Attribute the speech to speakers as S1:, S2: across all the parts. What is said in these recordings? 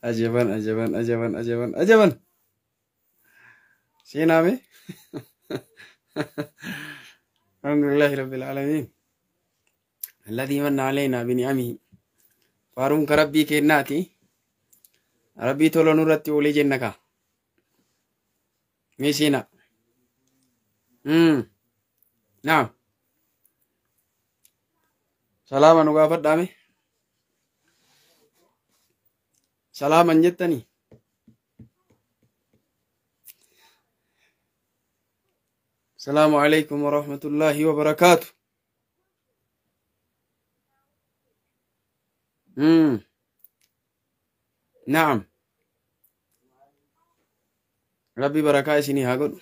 S1: Ajaban, ajaban, ajaban, ajaban, ajaban. Seenaame. Alhamdulillahi rabbil alamin. Alladhii manna alaynaa bini'amihi. Faaruun ka rabbii kennaati. Rabbii tola nurratti oolee jenna kaa. Mee seenaa. Naam. Salaama nu gaafadhaame. Salaaman jettanii. Salaamu alaikum wa rahmatullahi wa barakaatu. Naam. Rabbi barakaa isinii haa godhu.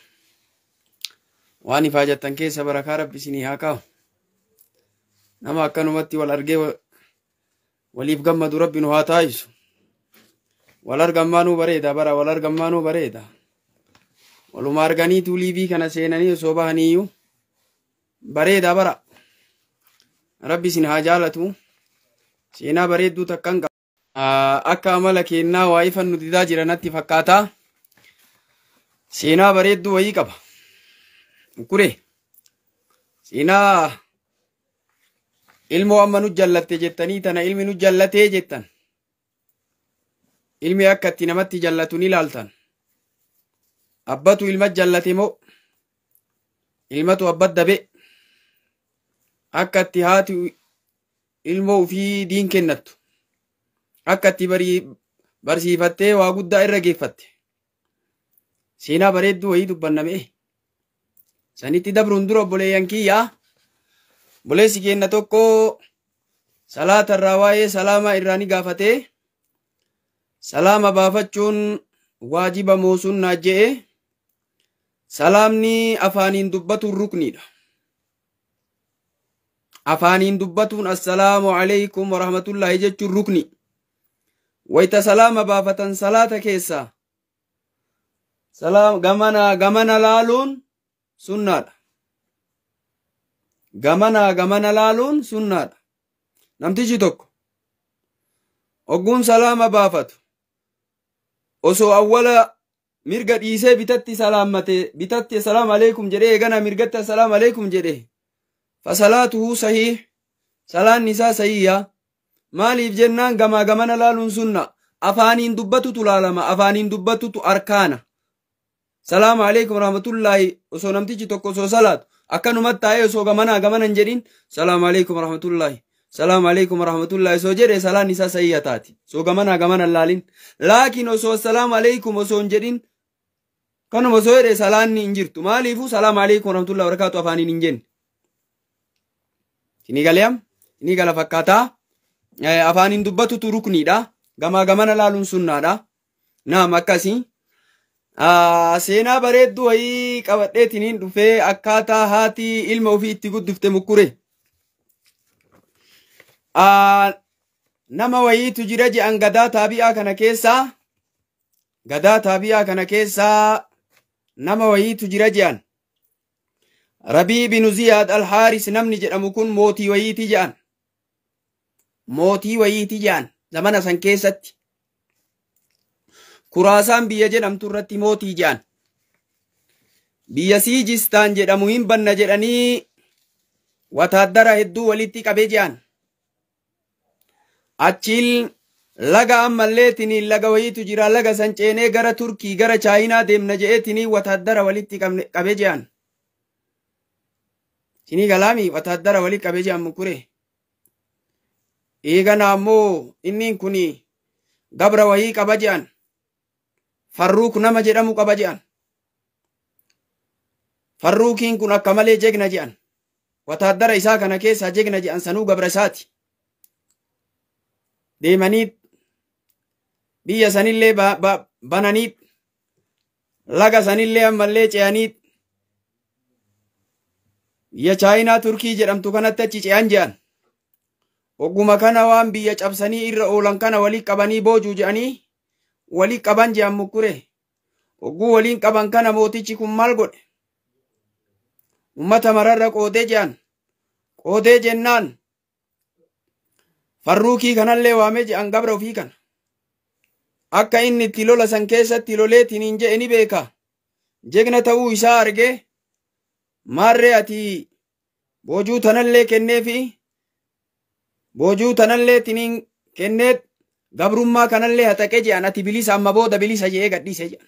S1: Waan ifaa jettan keessa barakaa rabbi isinii haa kaa'u. Nama akkanumatti wal argee waliif gammadu rabbi nu haa taayisu. Wal argammaanuu bareeda bara wal argammaanuu bareeda. Waluma arganiitu liivii kana seenanii osoo bahaniiyyuu bareeda bara. Rabbi isin haa jaalatu. Seenaa bareedduu takkan qaba. Akka amala kennaa waa ifan nu didaa jira natti fakkaata. Seenaa bareedduu wayii qaba. Kure. Seenaa ilmoo amma nu jallatte jettanii tana ilmi nu jallatee jettan. Ilmi akka itti namatti jallatu ni ilaaltan. Abbatu ilma jallate moo ilmatu abbat dabe. Akka itti haati ilmoo ufii diin kennattu. Akka itti barsiifattee waa guddaa irra geeffatte. Seenaa bareedduu wayii dubbanname. Sanitti dabruun dura obboleeyyan kiyyaa. Obboleessi keenna tokko salaata irraa waa'ee salaamaa irraa ni gaafatee. Salaama baafachuun waajiba moo sunnaa je'e. Salaamni afaaniin dubbatuun rukniidha. Afaaniin dubbatuun assalaamu alaikum wa rahmatullahi jechuun rukni. Wayita salaama baafatan salaata keessaa salaam gamana gamana laaluun sunnaadha. Gamana gamana laaluun sunnaadha. Namtichi tokko ogguun salaama baafatu osoo awwala mirga dhiisee bitatti salaammate bitatti assalaamu alaikum jedhee eegana mirgatti assalaamu alaikum jedhee fasalaatuhu sahiih salaanni isaa sahiiha. Maaliif jennaan gamaa gamana laaluun sunna. Afaaniin dubbatutu laalama afaaniin dubbatutu arkaana. Salaamu alaikum rahmatullahi osoo namtichi tokko osoo salaatu akkanumatti taa'ee osoo gamanaa gamana hin jedhin salaamu alaikum rahmatullahi salaamu alaikum rahmatullahi osoo jedhe salaan isaa sahiiha taati. Osoo gamanaa gamana hin laalin. Laakiin osoo assalaamu alaikum osoo hin jedhin kanuma osoo jedhe salaanni hin jirtu. Maaliifuu salaamu alaikum rahmatullahi wabarakaatu afaaniin hin jenne. Isinii galeem? Isinii gala fakkaataa? Afaaniin dubbatutu rukniidha. Gamaa gamana laaluun sunnaadha. Naam akkasii. Seenaa bareedduu wayii qabadheetiniin dhufee akkaataa haati ilma ofii itti guddifte mukkure. Nama wayiitu jira je'an gadaa taabi'aa kana keessaa. Gadaa taabi'aa kana keessaa nama wayiitu jira je'an. Rabii binu Ziyaad al-Haaris namni jedhamu kun mootii wayiiti je'an. Mootii wayiiti je'an zamana san keessatti. Kuraasaan biyya jedhamtu irratti mootii je'an. Biyya Siijistaan jedhamu hin banna jedhanii wataaddara hedduu walitti qabee je'an. Achiin laga ammallee tiniin laga wayiitu jira laga san ceenee gara Turkii gara Chaayinaa deemna je'ee tiniin wataaddara walitti qabee je'an. Tinii galaami wataaddara walitti qabee je'an mukure. Eegana ammoo inni kun gabra wayii qaba je'an. Farruuk nama jedhamu qaba je'an. Farruukiin kun akka malee jegna je'an. Wataaddara isaa kana keessaa jegna je'an sanuu gabra isaati. Deemanii biyya sanillee bananii laga sanillee ammallee ce'anii biyya Chaayinaa Turkii jedhamtu kanatti achi ce'an je'an. Ogguma kana waan biyya cabsanii irra oolan kana walii qabanii boojuu je'anii walii qaban je'an mukkure. Ogguu waliin qaban kana mootichi kun maal godhe? Ummata mararra qoodee je'an. Qoodee jennaan Farruukii kanallee waamee je'an gabra ofii kana. Akka inni itti lola san keessatti loleetiin hin je'e ni beeka. Jegna ta'uu isaa argee maarree ati boojuu tanallee kenneefi boojuu tanallee tiniin kennee gabrummaa kanallee hataqee je'an ati bilisa amma booda bilisa je'ee gadhiise je'an.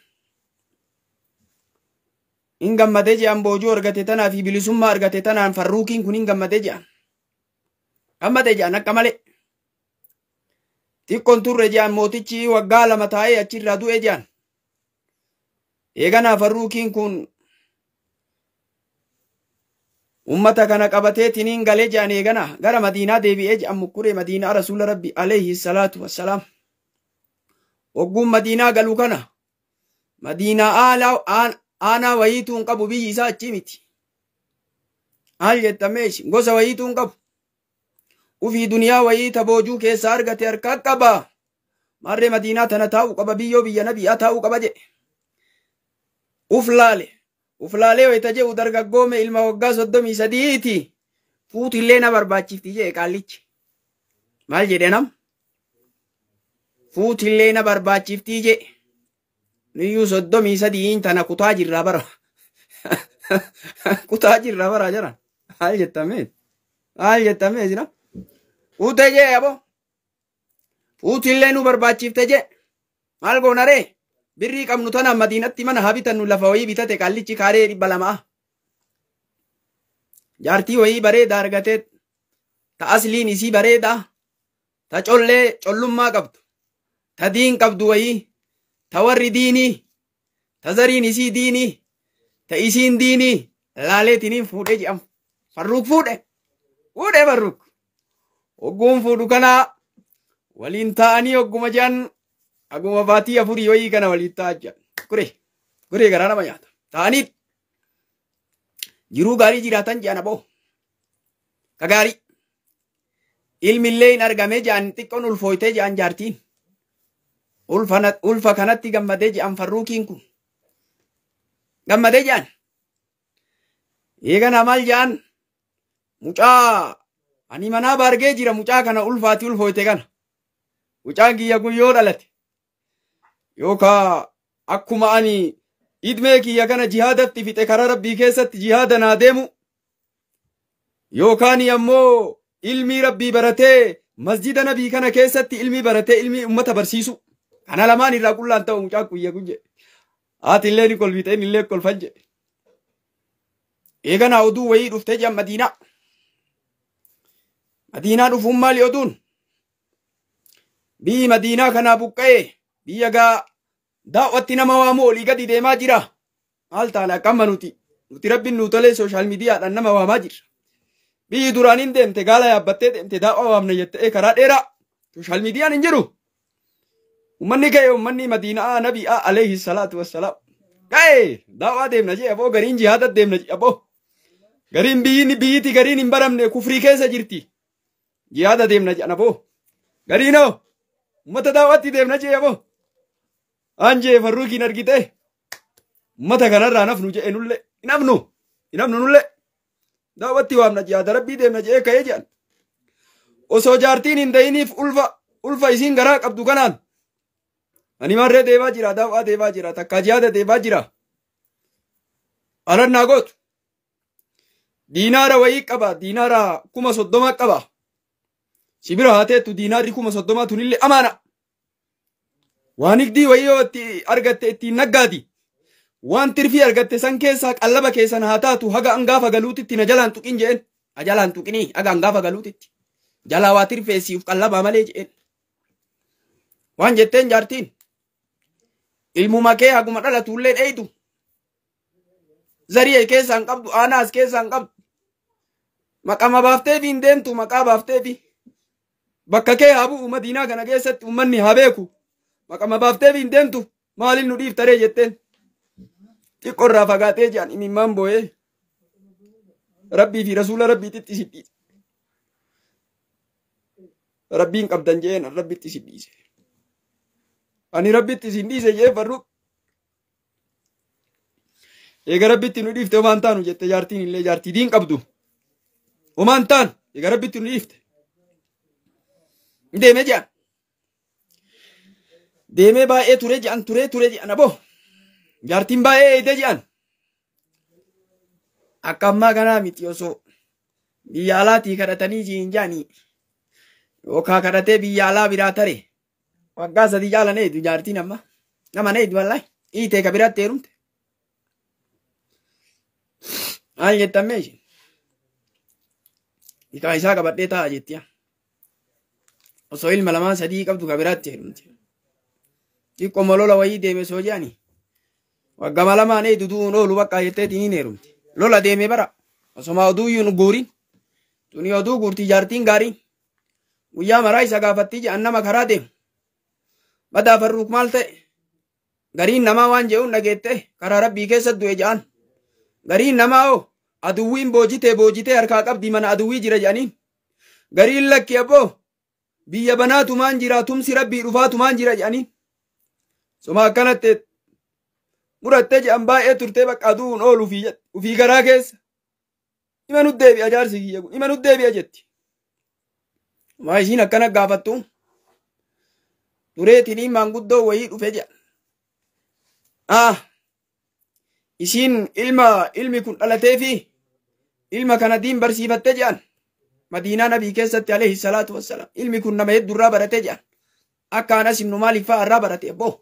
S1: In gammadee je'an boojuu argate tanaa fi bilisummaa argate tanaan Farruukiin kun hin gammadee je'an. Gammadee je'an akka malee. Xiqqoon turre je'an mootichi waggaa 2 taa'ee achirraa du'e je'an. Eeganaa Farruukiin kun ummata kana qabatee tiniin galee je'an eegana gara Madiinaa deebi'ee je'an mukkuree Madiinaa Rasuula Rabbi alayhi salaatu wassalaam. Hogguun Madiinaa galuu kana Madiinaa aanaa wayiituu hin qabu biyyi isaa achii miti. Maal jettamee gosa wayiituu hin qabu. Ufii duniyaa wayii ta boojuu keessaa argate harkaa qaba. Maarree Madiinaa tana taa'uu qaba biyyoo biyya nabiyaa taa'uu qaba jedhe. Uf laale. Uf laalee wayita jedhu dargaggoome ilma waggaa 33ti. Fuutillee na barbaachifti jedhe qaallichi. Maal jedhe nam? Fuutillee na barbaachifti jedhe. Niyyuu 33 tana kutaa jirraa bara. Kutaa jirraa bara jiran. Maal jettamee? Maal jettamee jira? Fuutee jee abo. Fuutillee nu barbaachifte jee. Maal goona ree? Birrii qabnu tana Madiinatti mana haa bitannu lafa wayii bitate qaallichi kaaree 200. Jaartii wayii bareedaa argatee ta asliin isii bareedaa ta collee collummaa qabdu ta diin qabdu wayii ta warri diinii ta zariin isii diinii ta isiin diinii laaleetiniin fuudhee jedhamu. Farruuk fuudhe. Fuudhee Farruuk. Hogguun fuudhu kanaa waliin taa'anii hogguma jedhan aguma baatii 4 wayii kana waliin taa'aa jiran. Guree guree garaa nama nyaata. Taa'anii jiruu gaarii jiraatan jedhan aboo. Ka gaarii. Ilmillee hin argamee jedhan xiqqoon ulfooytee jedhan jaartiin. Ulfa kanatti gammadee jedhan Farruukiin kun. Gammadee jedhan. Eegana maal jedhan mucaa ani manaa baargee jira mucaa kana ulfaati ulfooyte kana. Mucaan kiyya kun yoo dhalate yookaa akkuma ani idmee kiyya kana jihaadatti fixe karaa rabbii keessatti jihaada naa deemu yookaan ammoo ilmii rabbii baratee masjida nabii kana keessatti ilmii baratee ilmii ummata barsiisu kana lamaan irraa qullaan ta'u mucaan kiyya kun jedhe. Haati illee ni kolfite inni illee kolfan jedhe. Eeganaa oduu wayii dhuftee jedhan Madiinaa. Madiinaa dhufuun maali oduun? Biyyi Madiinaa kanaa buqqa'ee biyya gaa daawwatti nama waamuu olii gadi deemaa jira. Maal taana akkamma nuti rabbiin nu tolee sooshaal miidiyaadhaan nama waamaa jirra. Biyyi duraaniin deemte gaala yaabbattee deemte daawwa waamna jettee karaa dheeraa sooshaal miidiyaan hin jiru. Uummanni ka'e uummanni Madiinaa nabi'aa alayhi salaatu wassalaam. Ka'e daawwaa deemna jee aboo gariin jihaada deemna jee aboo. Gariin biyyi biyyiti gariin hin baramne kufrii keessa jirti. Jihaada deemna jedhan aboo. Gariinoo uummata daawwatti deemna jee aboo. Anjee Farruukiin argite uummata kanarraa nafnu jee nullee hin hafnu hin hafnu nullee daawwatti waamna jihaada rabbii deemna jee ka'ee jedhan. Osoo jaartiin hin dayiniif ulfa isiin garaa qabdu kanaan ani marree deemaa jira daawwaa deemaa jira takka jihaada deemaa jira. Alannaa gootu diinaara wayii qaba diinaara 30,000 qaba. Sibira haa teettu diinaarri 30,000 tunillee amaana. Waan higdii wayii yoo itti argatte ittiin naggaati. Waan tirfii argatte san keessaa qallaba keessan haa taatu haga angaafa galuutitti na jalaan tuqin je'en. Na jalaan tuqinii haga angaafa galuutitti. Jalaa waa tirfeessiif qallabaa malee je'en. Waan jetteen jaartiin. Ilmuma kee haguma dhalatullee dheeydu. Zarii keessaan qabdu aanaas keessaan qabdu. Maqama baafteefi hin deemtu maqaa baafteefi. Bakka kee haa bu'u Madiinaa kana keessatti uummanni haa beeku. Maqama baafteefi hin deemtu maaliin nu dhiiftaree jetteen. Xiqqoorraa fagaatee jedhan imimmaan boo'ee rabbii fi rasuula rabbiitti isin dhiise. Rabbiin qabdan jeen rabbitti isin dhiise. Ani rabbitti isin dhiise jee Farruuk. Eega rabbitti nu dhiifte homaan taanu jette jaartiin illee jaartii diin qabdu. Homaan taanu eega rabbitti nu dhiifte. Deemee jedhan. Deemee baay'ee ture jedhan ture jedhan aboo. Jaartiin baay'ee eeyite jedhan. Akka ammaa kanaa miti osoo biyya alaatii kadhatanii jiin jedhanii yookaan kadhatee biyya alaa biraa tare waggaa 3 caalan eeydu jaartiin amma nama eeydu wallaahi hiitee ka biraatti heerumte. Maal jettan mee isheen? Hiikaa isaa qabadhee taa'a jetti. Osoo ilma 2 3 qabdu ka biraatti heerumte. Xiqqoo lola wayii deeme soo jedhanii waggama 2 eeydu du'uun oolu bakka jetteetiin hin heerumte. Lola deeme bara osoma oduu iyyuu hin guurin. Tuni oduu guurtii jaartiin gaariin. Guyyaa maraa isa gaafattii jedhan nama karaa deemu. Badaa farruuk maal ta'e? Gariin namaa waan je'uun dhageette karaa rabbii keessa du'e jedhan. Gariin namaa hoo aduwwiin boojitee harkaa qabdii mana aduwwii jira jedhaniin. Gariin lakki abboo biyya banaatumaan jira tumsi rabbii dhufaatumaan jira jedhaniin. Soma akkanatti murattee jedhan baay'ee turtee bakka aduun oolu ufii garaa keessa. Ima nu deebi'a jaarsi kiyya kun ima nu deebi'a jetti. Maa isiin akkana gaafattu tureetiin maanguddoo wayii dhufe jedhan. Isiin ilmi kun dhalatee fi ilma kana diin barsiifattee jedhan. Madiinaa nabii keessatti alayhi salaatu wassalaam ilmi kun nama hedduurraa baratee jedhan. Akka Anas ibnu Maalik fa'aa irraa barate abboo.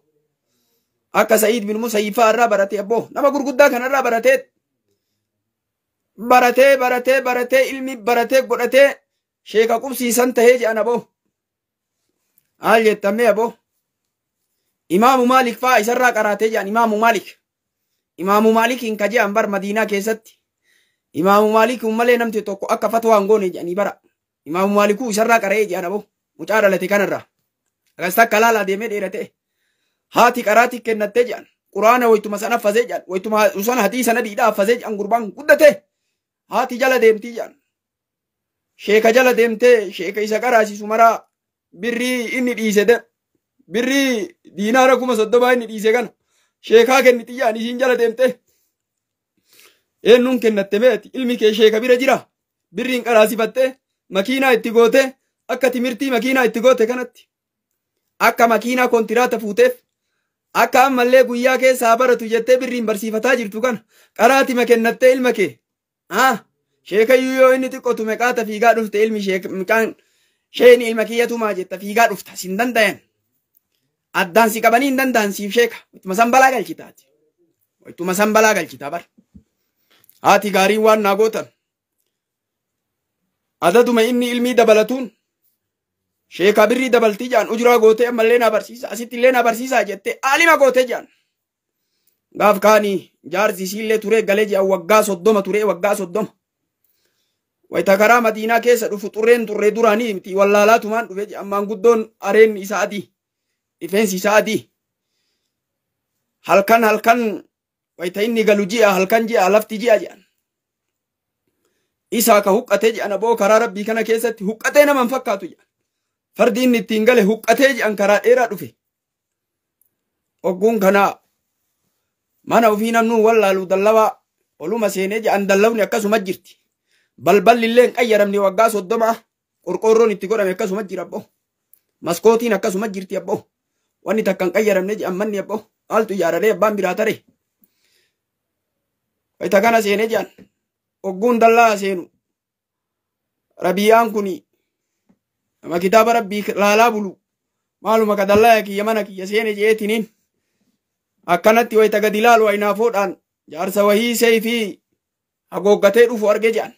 S1: Akka Sa'iid bin Musayyib fa'aa irraa barate abboo. Nama gurguddaa kanarraa baratee baratee ilmi baratee godhatee sheeka qubsiisan tahee jedhan aboo. Maal jettamee aboo? Imaamu Maalik fa'aa isarraa qaraatee jedhan Imaamu Maalik. Imaamu Maalikiin ka jedhan bar Madiinaa keessatti. Imaamu Maalikiin malee namti tokko akka fatwaa hin goone jedhanii bara. Imaamu Maalikuu isarraa qara'ee jedhan aboo. Mucaa dhalate kanarraa. Akkas takka laalaa deemee dheerate. Haati qaraatii kennattee jedhan. Quraana wayituma sana affasee jedhan. Wayituma sana hadiisa nabiidhaa affasee jedhan gurbaan guddate. Haati jala deemtii jedhan. Sheeka jala deemtee sheeka isa qaraasisu maraa birrii inni dhiise de. Birrii diinaara 30,000 inni dhiise kana. Sheekaa kenniti jedhan isiin jala deemtee. Eenyuun kennatte meeti ilmi kee sheeka bira jira. Birriin qaraasifattee makiinaa itti goote akka timirtii makiinaa itti goote kanatti. Akka makiinaa kontiraata fuuteef akka ammallee guyyaa keessaa baratu jettee birriin barsiifataa jirtu kana qaraatima kennattee ilma kee. Sheekayyuu yoo inni xiqqootu meqaata fiigaa dhufte ilmi mucaan sheeni ilma kiyyatumaa jetta fiigaa dhufta sin dandayan. Addaan si qabanii hin danda'an siif sheeka. Ittuma san balaa galchitaati. Ittuma san balaa galchitaa bara. Haati gaariin waan naa gootan. Adaduma inni ilmii dabalatuun sheeka birrii dabaltii jedhan ujuraa gootee ammallee naa barsiisa asitti illee naa barsiisaa jettee aalima gootee jedhan. Gaaf kaanii jaarsi isiillee turee galee jedhan waggaa 30 turee waggaa 30. Wayita karaa Madiinaa keessa dhufu xurreen xurree duraanii miti wallaalaatumaan dhufe jedhan maanguddoon areen isaa adii. Rifeensi isaa adii. Halkan halkan wayita inni galu ji'a halkan ji'a lafti ji'a jedhan. Isaa ka huqqatee jedhan aboo karaa rabbii kana keessatti huqqatee nama hin fakkaatu jedhan. Fardi inni ittiin gale huqqatee jedhan karaa dheeraa dhufe. Ogguun kanaa mana ofii namnuu wallaalu dallawaa oluma seenee jedhan dallawni akkasuma jirti. Balballi illee hin qayyaramne waggaa 30 qorqoorroon itti godhame akkasuma jira abboo. Maskootiin akkasuma jirti abboo. Wanni takka hin qayyaramne jedhan manni abboo. Maaltu ijaararee abbaan biraa tare. Wayita kana seenee jedhan ogguun dallaa seenu. Rabiyyaan kuni nama kitaaba rabbii laalaa bulu. Maaluma ka dallaa kiyya mana kiyya seene je'eetiniin. Akkanatti wayita gadi laalu ayinaafoodhaan jaarsa wahii seefii hagooggatee dhufu arge jedhan.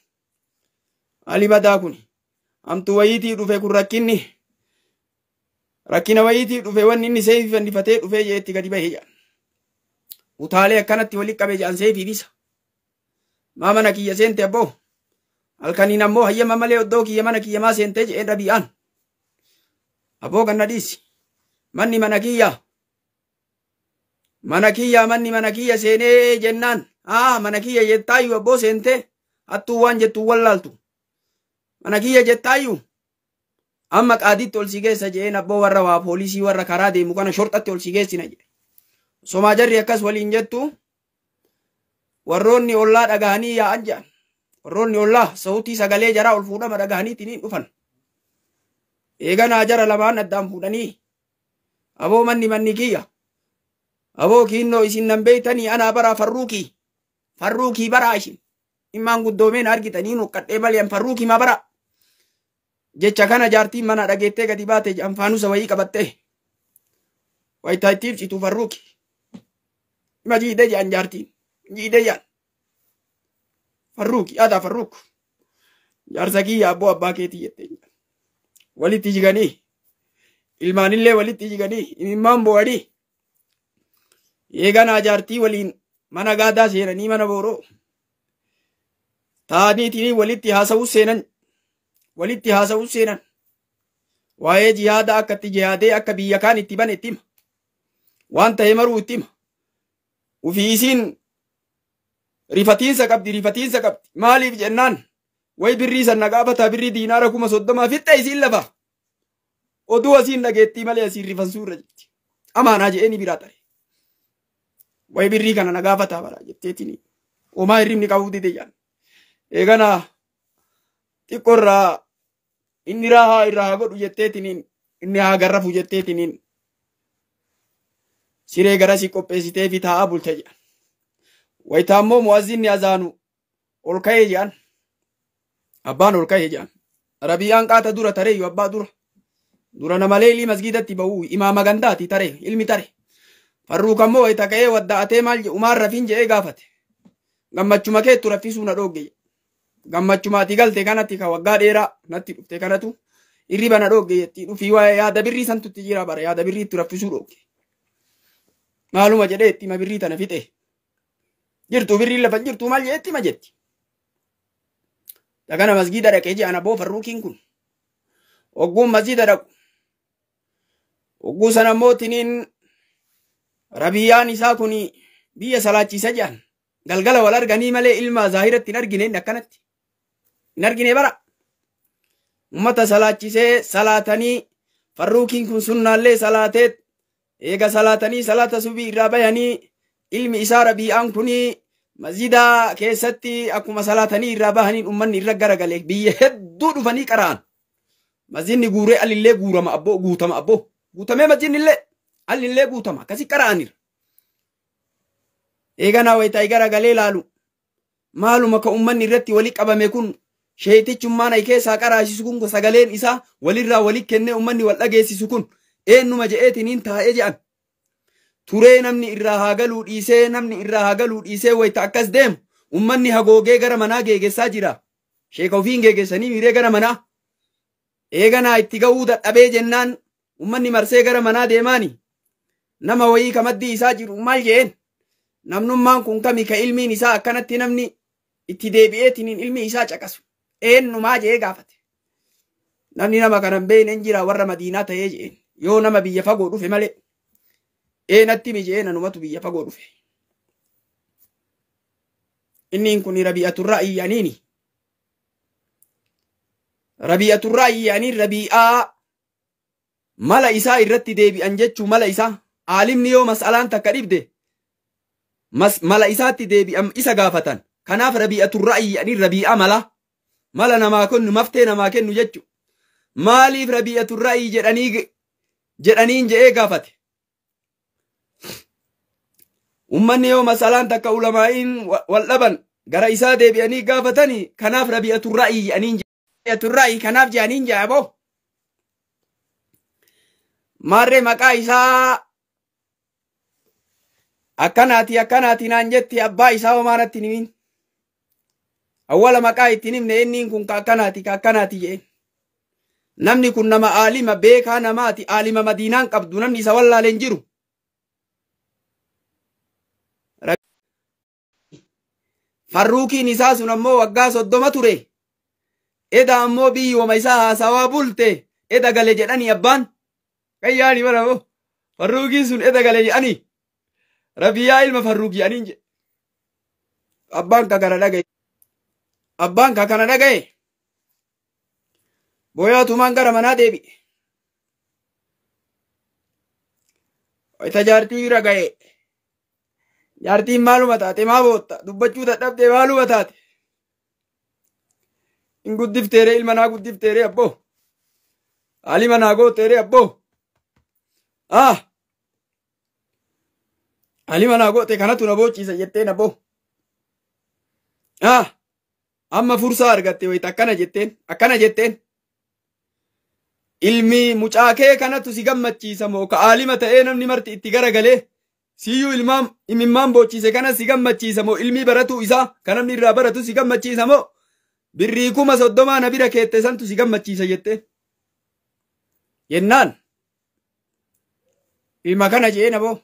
S1: Ali badaa kuni hamtu wayiitii dhufe kun rakkinni rakkina wayiitii dhufe wanni inni seefii fannifatee dhufee je'etti gadi bahee jedhan. Utaalee akkanatti walitti qabe jedhan seefii isa. Maa mana kiyya seente abboo. Halkaniin ammoo hayyama malee oddoo kiyya mana kiyya maa seentee je'een Rabi'aan. Abboo ganna dhiisi. Manni mana kiyya. Mana kiyya manni mana kiyya seenee jennaan. Mana kiyya jettaayyuu abboo seentee hattuu waan jettu wallaaltu. Mana kiyya jettaayyuu. Amma qaadiitti ol si geessa je'een abboo warra waa poolisii warra karaa deemu kana shorxatti ol si geessina jedhe. Somaa jarri akkas waliin jettu warroonni ollaa dhagahanii yaa'an jedhan. Warroonni ollaa sautii sagalee jaraa ol fuudhama dhagahaniitiin dhufan. Eeganaa jara lamaan addaan fuudhanii aboo manni kiyya aboo kiinnoo isin nan beeytanii anaa baraa farruukii baraa isin immaan guddoomeen argitanii nuqqadhee malee farruukii ma bara jecha kana jaartiin mana dhageettee gadi baate jedhan faanusa wayii qabattee wayitaa itti ibsitu farruukii ima jiidhe jedhan jaartiin jiidhe jedhan farruukii aadaa farruuk jaarsa kiyya abboo abbaa keetii jettee walitti jiganii ilmaanillee walitti jiganii imimmaan bo'anii eeganaa jaartii waliin mana gaadaa seenanii mana booroo taa'aniitiin walitti haasa'uu seenan waa'ee jihaada akka itti jihaadee akka biyya kaan itti bane itti hima waan ta'e maruu itti hima ufii isiin rifatiinsa qabdi maaliif jennaan way birrii san gaafataa birrii diinaara 30,000 fixxe isiin lafa oduu asiin dhageettii malee asiin rifansuu irra jirti amaanaa je'ee ni biraa tare way birrii kana na gaafataa bara jetteetiin homaa hirribni qabuu dide jedhan eeganaa xiqqoo irraa inni raahaa irraa haa godhu jetteetiin inni haa garrafu jetteetiin siree garasii qopheessitee fi taa'aa bulte jedhan wayitaa immoo mu'azzinni azaanu ol ka'ee jedhan abbaan ol ka'ee jedhan Rabi'aan qaata dura tareeyyu abbaa dura nama leelii masgiidatti ba'uu imaama gandaati taree ilmi tare farruuk ammoo wayita ka'ee wadda'atee maal jedhu maan rafiin jedhee gaafate gammachuma keettu raffisuu na dhoogge gammachuma ati galte kanatti ka waggaa dheeraa natti dhufte kanatu hirriba na dhoogge jetti dhufii waa'ee yaada birrii santutti jira bara yaada birrii itti raffisuu dhoogge maaluma jedhee itti ma birrii tana fixe jirtu birrii lafa jirtu maal jedhee itti ma jetti Dhagana masgiida dhaqee jedhan abboo farruukiin kun ogguun masgiida dhaqu ogguu sana immoo tiniin Rabiyyaan isaa kun biyya salaachiisa jedhan galgala wal arganii malee ilma zaahiratti hin argine inni akkanatti hin argine bara ummata salaachisee salaatanii farruukiin kun sunnaallee salaatee eega salaatanii salaata subii irraa bayanii ilmi isaa Rabi'aan kun masjida keessatti akkuma salaatanii irraa bahaniin ummanni irra garagale biyya hedduu dhufanii qara'an masjidni guuree alillee guurama abboo guutama abboo guutamee masjidni illee alillee guutama akkasi qara'anira eeganaa wayitaa garagalee laalu maaluma ka ummanni irratti wali qabame kun sheetichummaan ay keessaa qaraasisu kun sagaleen isaa walirraa wali kennee ummanni wal dhageessisu kun eenyuma je'eetiniin taa'ee je'an turee namni irraa haa galuu dhiisee wayita akkas deemu ummanni hagoogee gara manaa geegessaa jira sheeka ofiin geegessanii miiree gara manaa eeganaa itti ga'uu dadhabee jennaan ummanni marsee gara manaa deemaani nama wayii kamaddii isaa jiru maal je'een namnummaan kun kami ka ilmiin isaa akkanatti namni itti deebi'eetiniin ilmi isaa caqasu eenyumaa je'ee gaafate namni nama kanan beekne hin jira warra Madiinaa ta'ee je'een yoo nama biyya fagoo dhufe malee eenatti mi je'ee nanumatu biyya fagoo dhufe inni kun Rabi'aturraa iyyaniini Rabi'aturraa iyyaniin Rabi'aa mala isaa irratti deebi'an jechuu mala isaa aalimni yoo mas'alaan takka dhibde mala isaatti deebi'an isa gaafatan kanaaf Rabi'aturraa iyyaniin Rabi'aa mala namaa kennu maftee namaa kennu jechu maaliif Rabi'aturraa jedhaniin je'ee gaafate ummanni yoo masalaan takka ulamaa'iin wal dhaban gara isaa deebi'anii gaafatanii kanaaf Rabi'aturraa iyyaniin Rabi'aturraa kanaaf jedhaniin jedha aboo maarree maqaa isaa akkanaati naan jetti abbaa isaa homaa natti himin awwala maqaa ittiin himne inni kun ka akkanaati jedheen namni kun nama aalima beekaa namaati aalima Madiinaan qabdu namni isa wallaaleen jiru Farruukiin isaa sun ammoo waggaa 30 ture eda ammoo biyyuma isaa haasawaa bulte eda gale jedhanii abbaan qayyaani bara moo farruukiin sun eda gale jedhanii Rabiyaa ilma farruuk jedhaniin jedhe abbaan ka kana dhagaye abbaan ka kana dhagaye booyaatumaan gara manaa deebi'e wayita jaartii bira ga'e jaartiin maaluma taate maa bootta dubbachuu dadhabdee maaluma taate hin guddifteere ilma naa guddifteere abboo Aalima naa gooteere abboo. Ah! Aalima naa goote kanatu na boochiisa jetteen abboo. Ah! Amma fursaa argatte wayita akkana jetteen akkana jetteen. Ilmi mucaa kee kanatu si gammachiisa moo ka aalima ta'ee namni marti itti garagalee siyyuu ilmaan imimmaan boochiise kana si gammachiisa moo ilmii baratuu isaa ka namni irraa baratu si gammachiisa moo birrii 30,000 na bira keette santu si gammachiisa jetteen. Jennaan ilma kana jee naboo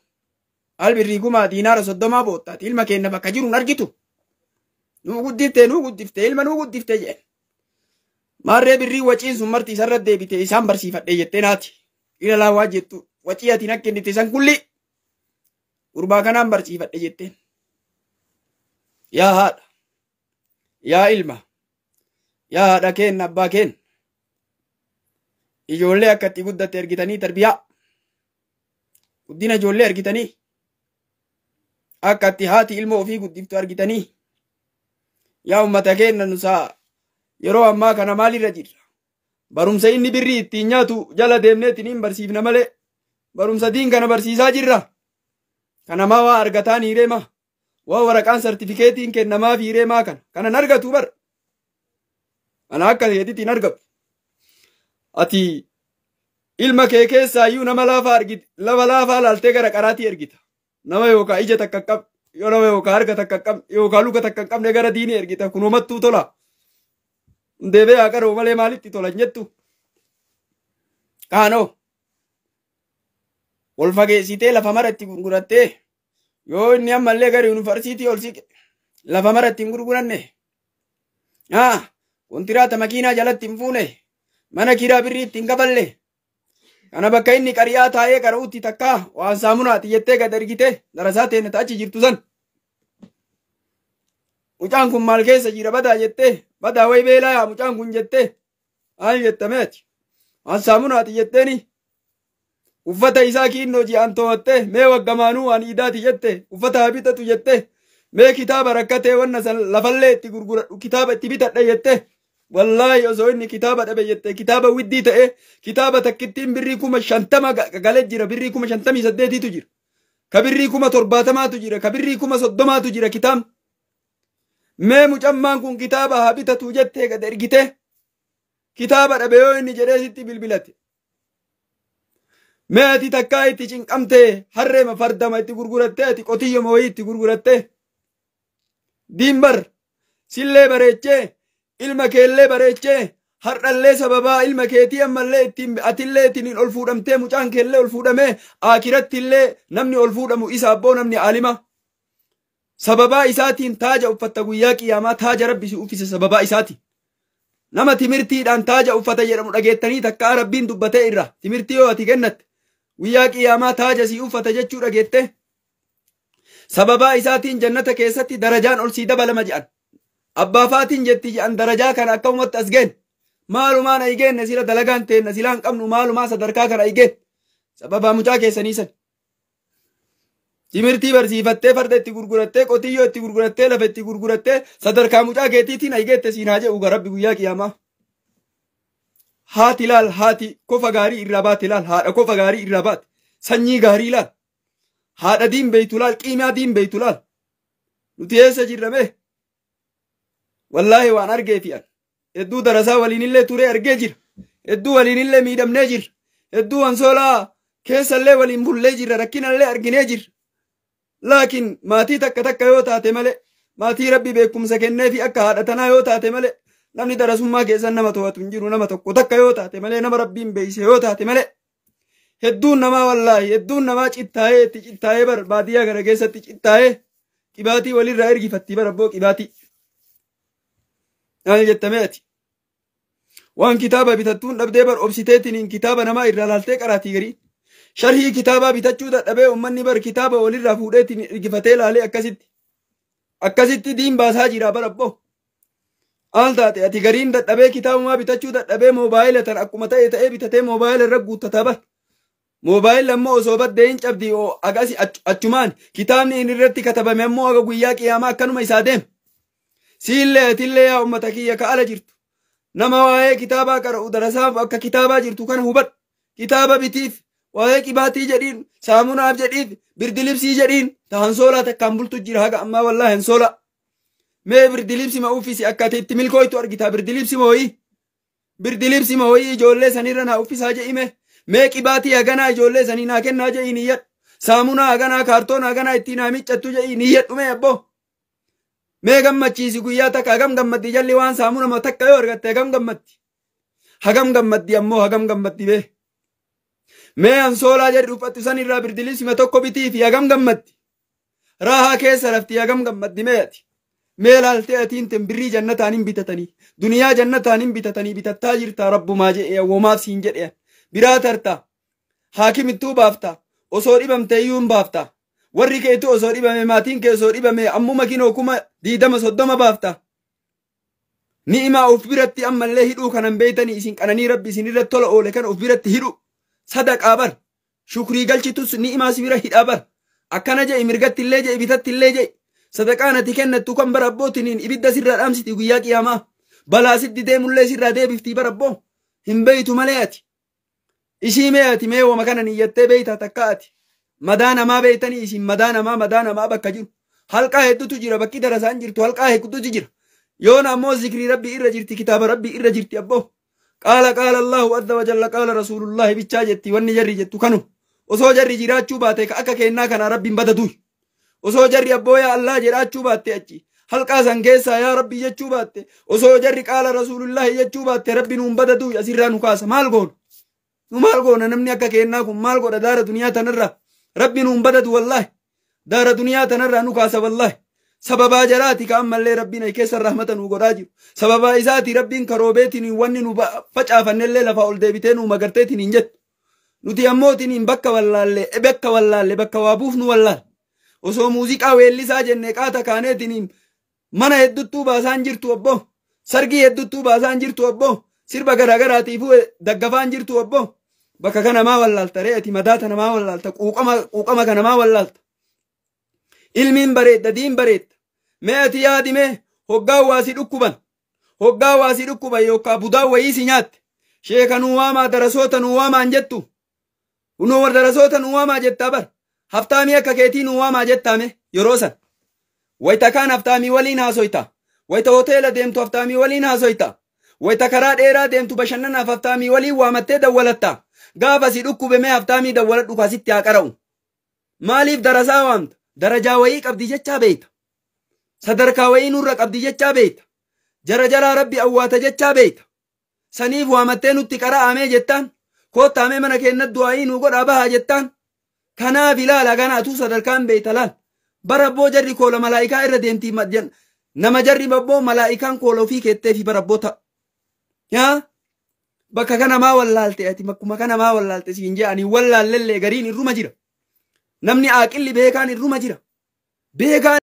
S1: al birrii 10,000 diinaara 30 boottaati ilma keenna bakka jiru hin argitu. Nuu guddiftee nuu guddiftee ilma nuu guddiftee jeen. Maarree birrii waciin sun marti isarra deebite isaan barsiifadhe jettee naati. Ila laa waa jettu wacii ati na kennite san kulli gurbaa kanaan barsiifadhe jetteen. Yaa haadha, yaa ilma, yaa haadha keenna abbaa keenna. Ijoollee akka itti guddatte argitanii tarbiyaa. Guddina ijoollee argitanii. Akka itti haati ilma ofii guddiftu argitanii. Yaa uummata keenna nusaa yeroo ammaa kana maalirra jirra? Barumsa inni birrii ittiin nyaatu jala deemnee ittiin barsiifna malee barumsa diin kana barsiisaa jirra. Kanamaa waa argataan hiireema. Waa waraqaan sartifikeetiin kennamaaf hiireemaa kana. Kanan argatu bar. Ana akka keetitti hin argatu. Ati ilma kee keessaayyuu nama laafaa argita. Lafa laafaa laaltee gara qaraatii ergita. Nama yookaan ija takka hin qabne, yoo nama yookaan harka takka hin qabne, yookaan luka takka hin qabne gara diinii ergita. Kunuumattuu tola. Deebee haa qaroo malee maalitti tola hin jettu? Kaanoo. Wal fageessitee lafa mara itti gurgurattee yoo inni ammallee gara yuunivarsiitii ol siqe lafa mara itti hin gurguranne. Haa kontiraata makiinaa jalatti hin fuune mana kiraa birrii itti hin kafalle. Kana bakka inni qariyaa taa'ee qara'utti takkaa waan saamunaati jettee gad ergite darasaa teenne achi jirtu san. Mucaan kun maal keessa jira badaa jettee badaa wayi beelaa yaa mucaan kun jettee maal jettameeti waan saamunaati jetteeni. Uffata isaa kiinnoo ji'aan to'attee mee waggamaanuu waan iidaati jette uffata haa bitatu jette mee kitaaba rakkatee wanna san lafallee itti gurguradhu kitaaba itti bitadha jette wallaahi osoo inni kitaaba dhabe jette kitaaba widdii ta'e kitaaba takkittiin birrii 50,000 galee jira birrii 58,000tu jira ka birrii 70,000tu jira ka birrii 30,000tu jira kitaabni. Mee mucammaan kun kitaaba haa bitatu jettee gad ergite kitaaba dhabe yoo inni jedhee sitti bilbilate. Mee ati takkaa itti cinqamtee harreema fardama itti gurgurattee ati qotiyyoma wayii itti gurgurattee diinbar sillee bareechee ilma keellee bareechee har'allee sababaa ilma keetii ammallee ittiin atillee ittiin ol fuudhamtee mucaan keellee ol fuudhamee aakiratti illee namni ol fuudhamu isa abboo namni aalima. Sababaa isaatiin taaja uffatta guyyaa qiyaamaa taaja rabbi si uffise sababaa isaatiin. Nama timirtiidhaan taaja uffata jedhamu dhageettanii takkaa rabbiin dubbatee irra timirtii yoo ati kennatte guyyaa qiyaamaa taaja si uffata jechuu dhageette. Sababaa isaatiin jannata keessatti darajaan ol sii dabalama jedhan. Abbaa faatiin jetti jedhan darajaa kana akka uumatti as geenne. Maalumaan ay geenne sila dalagaan teenna silaan qabnu maalumaa sadarkaa kana ay geenne. Sababaa mucaa keessanii san. Timirtii barsiifattee farda itti gurgurattee qotiyyoo itti gurgurattee lafa itti gurgurattee sadarkaa mucaa keetiitiin ay geette siin haa jedhu rabbi guyyaa qiyaamaa. Haati laal haati kofa gaarii irraa baate laal haadha kofa gaarii irraa baate sanyii gaarii laal haadha diin beeytu laal qiimaa diin beeytu laal nuti eessa jirra mee? Wallaahi waan argee fi an hedduu darasaa waliinillee turee argee jira hedduu waliinillee miidhamnee jira hedduu wansoolaa keessallee waliin bullee jirra rakkinallee arginee jirra. Laakiin maatii takka takka yoo taate malee maatii rabbi beekumsa kennee fi akka haadha tanaa yoo taate malee namni darasummaa keessan nama to'atu hin jiru nama tokko takka yoo taate malee nama rabbiin beeyse yoo taate malee hedduun namaa wallaahi hedduun namaa cittaa'ee itti cittaa'ee bar baadiyyaa kana keessatti cittaa'ee qibaatii walirraa ergifatti bar abboo qibaatii. Maal jettamee ati? Waan kitaaba bitattuun dhabdee bar obsiteetiin kitaaba namaa irraa laaltee qaraatii garii. Sharhii kitaabaa bitachuu dadhabee uummanni bar kitaaba walirraa fuudheetiin ergifatee laalee akkasitti. Akkasitti diin baasaa jira bar abboo. Maal taate ati gariin dadhabee kitaabumaa bitachuu dadhabee moobaayila tan akkuma ta'e ta'ee bitatee moobaayila irra guuttataa bar. Moobaayilli ammoo osoo baddee hin cabdi agasi achumaan kitaabni inni irratti katabame ammoo aga guyyaa qiyaamaa akkanuma isaa deema. Siillee atillee yaa uummata kiyya ka ala jirtu. Nama waa'ee kitaabaa qara'u darasaa akka kitaabaa jirtu kana hubadhu. Kitaaba bitiif, waa'ee qibaatii jedhiin, saamunaaf jedhiif, birdilibsii jedhiin, ta hansoolaa takkaan bultu jira haga ammaa wallaahi hansoolaa. Mee birdilibsi ma uffisi akka ati itti milkooytu argita birdilibsi mooyii. Birdilibsi mooyii ijoollee sanirra naa uffisaa je'ime. Mee qibaatii haganaa ijoollee sanii naa kennaa je'ii niyyadhu. Saamunaa haganaa kaartoon haganaa ittiin naa miccattu je'ii niyyadhu mee abboo. Mee gammachiisi guyyaa takka hagam gammaddi jalli waan saamuna takka yoo argatte hagam gammaddi. Hagam gammaddi ammoo hagam gammaddi bee. Mee ansoolaa jedhi uffattu san irraa birdilibsima tokko bitii fi hagam gammaddi. Raahaa keessa lafti hagam gammaddi mee ati. Mee laaltee atiin ten birrii jannataan hin bitatanii. Duniyaa jannataan hin bitatanii bitattaa jirtaa rabbumaa jedhee womaaf siin jedhee. Biraa tartaa. Haakimittuu baaftaa. Osoo dhibamte iyyuu hin baaftaa. Warri keetu osoo dhibame maatiin kee osoo dhibame ammuma kinoo 20,000 30 baafta. Ni'imaa of biratti ammallee hidhuu kanan beeytanii isin qananii rabbi isin irratti tola oole kana of biratti hidhu. Sadaqaa bar. Shukrii galchitus ni'imaa si bira hidhaa bar. Akkana je'i mirgatti illee je'i bitatti illee je'i. Sadaqaan ati kennattu kan bara abbootiniin ibidda sirraa dhaamsiti guyyaa qiyaamaa. Balaa sitti deemullee sirraa deebiftii bara abboo. Hin beeytu malee ati. Ishii mee ati mee wama kana niyyattee beeytaa takka ati. Madaa namaa beeytanii isin madaa namaa bakka jiru. Halqaa hedduutu jira bakki darasaan jirtu halqaa hedduutu jira. Yoona ammoo zikrii rabbii irra jirti kitaaba rabbii irra jirti abboo. Qaala qaala Allahu azza wa jalla qaala rasuulullahi bichaa jetti wanni jarri jettu kanu. Osoo jarri jiraachuu baate akka kennaa kana rabbiin badatu. Osoo jarri abboo yaa Allah jedhaachuu baatte achi. Halqaa san keessaa yaa rabbii jechuu baatte. Osoo jarri qaala rasuulullahi jechuu baatte rabbi nuun badatu asirraa nu kaasa maal goona? Nu maal goona namni akka kennaa kun maal godha daara duniyaa tanarraa? Rabbi nuun badatu wallaahi. Daara duniyaa tanarraa nu kaasa wallaahi. Sababaa jaraati ka ammallee rabbiin keessa rahmata nu godhaa jiru. Sababaa isaati rabbiin karoobeetiin wanni nu facaafannellee lafaa ol deebitee nu magarteetiin hin jettu. Nuti ammootiin bakka wallaalle bakka wallaalle bakka waa buufnu wallaal. Osoo muuziqaa weellisaa jenne qaata kaaneetiin mana hedduttuu baasaan jirtu abboo. Sargii hedduttuu baasaan jirtu abboo. Sirba garaagaraatiifuu daggafaan jirtu abboo. Bakka kana maa wallaalta ree ati madaa tana maa wallaalta quuqama kana maa wallaalta. Ilmiin bareedda diin bareedda. Mee ati yaadi mee hoggaa waasii dhukkuban. Hoggaa waasii dhukkuban yookaan budaa wayii si nyaatte. Sheeka nuu waamaa darasoota nuu waamaan jettu. Nuu darasoota nuu waamaa jettaa bar. Haftaamii akka keetii nuu waamaa jettaame yeroo san. Wayita kaan haftaamii waliin haasoyta. Wayita hoteela deemtu haftaamii waliin haasoyta. Wayita karaa dheeraa deemtu bashannanaaf haftaamii waliin waamattee dawwalatta. Gaafa si dhukkube mee haftaamii dawwaladhu kaasitti haa qara'u. Maaliif darasaa waamta? Darajaa wayii qabdi jechaa beeyta. Sadarkaa wayii nurra qabdi jechaa beeyta. Jara jaraa rabbi awwaata jechaa beeyta. Saniif waamattee nutti qara'amee jettaan. Koottaamee mana keenya du'aayii nuu godhaa bahaa jettaan. Kanaaf ilaala kanaatu sadarkaan beeyta laal. Bara abboo jarri koola malaa'ikaa irra deemti nama jarri babboo malaa'ikaan koola ofii keettee fi bara abboo ta'a. Yaa bakka kana maa wallaalte ati bakkuma kana maa wallaalte siin jedhanii wallaallellee gariin irruma jira. Namni aaqilli beekaan irruma jira. Beekaan